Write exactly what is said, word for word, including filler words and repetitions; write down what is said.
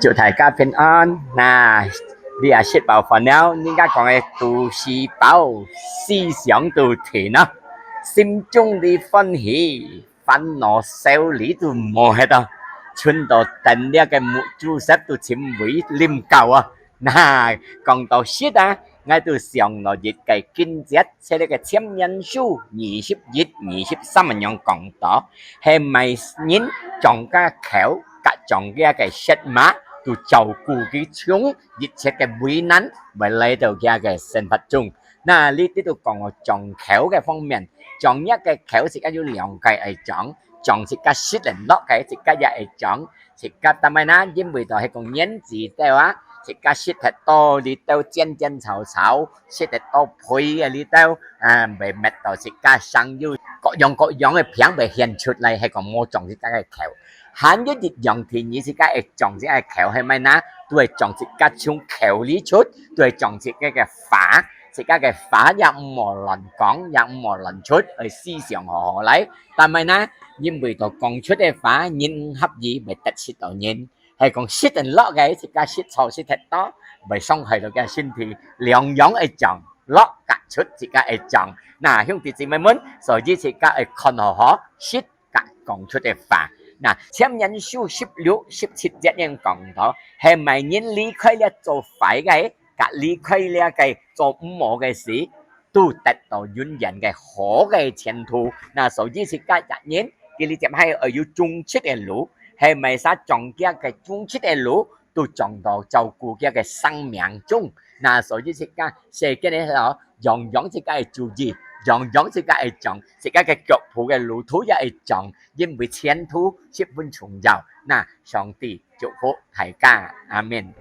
祝大家平安。那，你也食飽飯了，人家講个肚屎飽，思想都定啊，心中裡歡喜，煩惱愁慮都無忒啊，伸到等這个目珠石都尋位啉覺啊。那，講到食啊，𠊎都想到一个經節，在這个箴言書二十一、二十三恁樣講到，係麼人掌个口，佮掌个舌嫲，都照顧佢，從一切个危難會來到佢个生活中。那，這裡都講到掌口个方面，掌一个口自家有兩个愛掌，掌自家食得落个，自家也愛掌，自家但係呢，因為到係講年紀到啊，自家食忒多，這兜煎煎炒炒，食忒多肥个這兜，啊，會搣到自家生有各樣各樣个病會現出來，係講無掌自家个口。還有一樣，第二自家愛掌自家个口係麼呢？都係掌自家從口裡出，都係掌自家个話，自家个話也毋好亂講，也毋好亂出，愛思想好好來。但係呢，因為到講出个話，人毋合意，會得失到人。係講食得落个，自家食錯食忒多，會傷害到个身體，兩樣愛掌，落佮出自家愛掌。那，兄弟姊妹們，所以自家愛看好好，食佮講出个話。那，箴言書十六、十七節恁樣講到，係麼人離開這做壞个，佮離開這个做毋好个事，都得到永遠个好个前途。那，所以自家一人，佢這接下愛有正直个路，係麼儕掌佢个正直个路，都掌到照顧佢个生命中。那，所以自家世間个時候，樣樣自家愛注意，樣樣自家愛掌，自家个腳步个路途也愛掌，因為前途十分重要。那，上帝祝福大家，阿們。